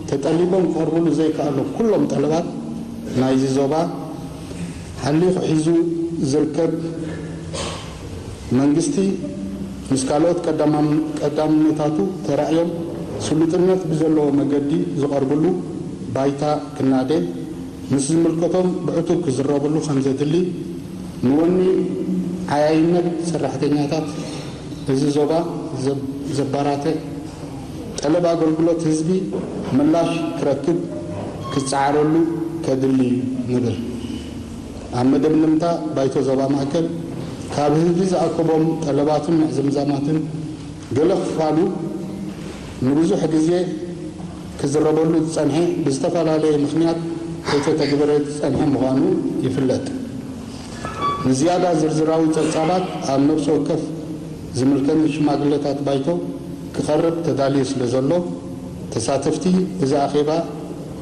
ተጠሊቦም ክቐርብሉ ዘይከኣሉ ኩሎም ጠለባት ናይዚ ዞባ ሓሊኹ ሒዙ ዝርከብ መንግስቲ ምስ ካልኦት ቀዳማም- ቀዳምነታቱ ተራእዮም ስሉጥነት ብዘለዎ መገዲ ዝቐርብሉ ባይታ ክናደ ምስ ዝምልከቶም ብዕቱብ ክዝረብሉ ከምዘድሊ ንወኒ ዓያይነት ሰራሕተኛታት እዚ ዞባ ዘብ- ዘባራትዕ ጠለብ ኣገልግሎት ህዝቢ ምላሽ ክረክብ ክጸዓረሉ ከድሊ እዩ ንብል። ኣብ መደምደምታ ባይቶ ዞባ ማእከል ካብ ህዝቢ ዝኣከቦም ጠለባትን ምዕዝምዛማትን ገለ ክፋሉ ንብዙሕ ግዜ ክዝረበሉ ዝጸንሐ ብዝተፈላለየ ምኽንያት ከይተተግበረ ዝጸንሐ ምዃኑ ይፍለጥ። ንዝያዳ ዝርዝራዊ ጸብጻባት ኣብ ነፍሲ ወከፍ ዝምልከኒ ሽማግለታት ባይቶ ክቐርብ ተዳልዩ ስለ ዘሎ፣ ተሳተፍቲ እዚ ኣኼባ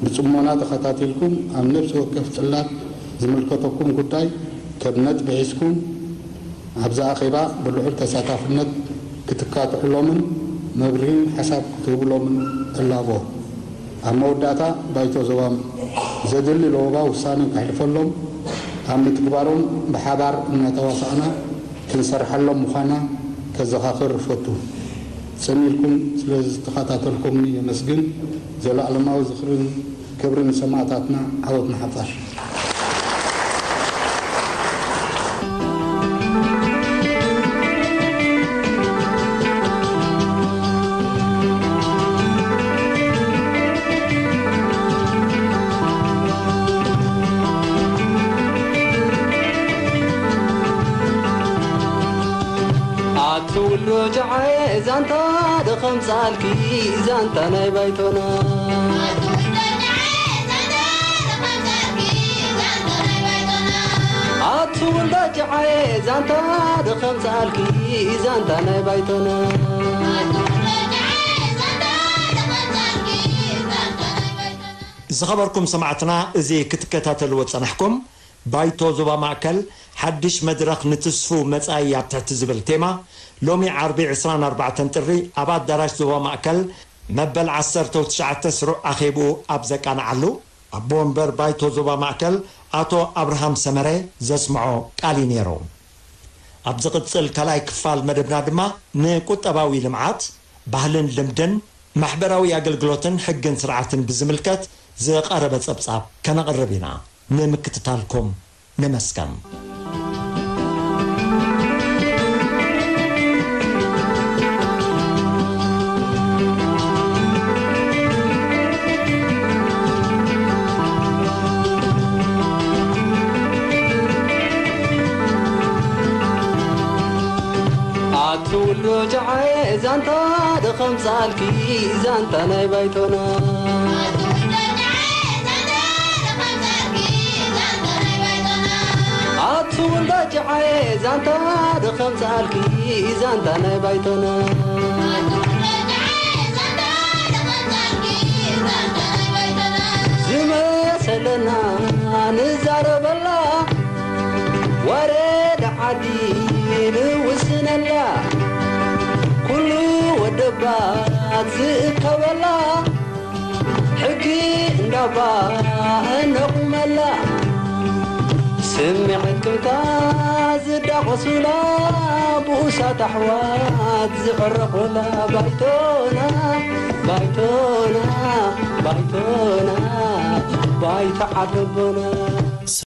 ብጽሞና ተኸታቲልኩም ኣብ ነፍሲ ወከፍ ጽላት ዝምልከተኩም ጉዳይ ከም ነጥቢ ሒዝኩም ኣብዚ ኣኼባ ብልዑል ተሳታፍነት ክትካትዕሎምን መብርሂን ሓሳብ ክትህብሎምን እላቦ። ኣብ መወዳእታ ባይቶ ዞባ ዘድሊ ለወባ ውሳነ ከሕልፈሎም ኣብ ምትግባሮም ብሓባር እናተዋሳእና ክንሰርሓሎም ምዃና ከዘኻኽር እፈቱ። ጽን ኢልኩም ስለ ዝተኸታተልኩምኒ የመስግን። ዘላእለማዊ ዝኽርን ክብርን ንሰማእታትና። ዓወት ንሓፋሽ። ኣትውሎ ጃዓየ ዛንታ ደኸም ጻልኪ ዛንታ ናይ ባይቶና። ኣትውሎ ጃዓየ ዛንታ ደኸም ጻልኪ ዛንታ ናይ ባይቶና። ዝኸበርኩም ሰማዕትና፣ እዚ ክትከታተልዎ ጸናሕኩም፣ ባይቶ ዞባ ማእከል ሓድሽ መድረኽ ንትስፉው መጻኢ ኣብ ትሕቲ ዝብል ቴማ፣ ሎሚ ዓርቢ ዕስራን ኣርባዕተን ጥሪ ኣብ ኣዳራሽ ዞባ ማእከል መበል ዓሰርተው ትሽዓተ ስሩዕ ኣኼብኡ ኣብ ዘቃንዓሉ፣ ኣቦ ወንበር ባይቶ ዞባ ማእከል ኣቶ ኣብርሃም ሰመረ ዘስምዖ ቃል እዩ ነይሩ። ኣብ ዝቕጽል ካልኣይ ክፋል መደብና ድማ ንቁጠባዊ ልምዓት፣ ባህልን ልምድን፣ ማሕበራዊ ኣገልግሎትን ሕግን ስርዓትን ብዝምልከት ዝቐረበ ጸብጻብ ከነቕርብ ኢና። ንምክትታልኩም ነመስገን። ኣትውሎ ጃዓየ ዛንታ ደኸም ጻልኪ ዛንታ ናይ ባይቶና። ኣትውሎ ጃዓየ ዛንታ ደኸም ጻልኪ ዛንታ ናይ ባይቶና። ዝመስ ዘለና ንዛረበላ፣ ወረዳ ዓዲ ንውስነላ፣ ኩሉ ወደባት ዝእከበላ፣ ሕጊ እንዳባ እነቑመላ፣ ስምዒት ቅምታ ዝዳቖሱላ፣ ብኡሳት ኣሕዋት ዝዕረቑላ፣ ባይቶና፣ ባይቶና፣ ባይቶና፣ ባይቶ ዓደቦና።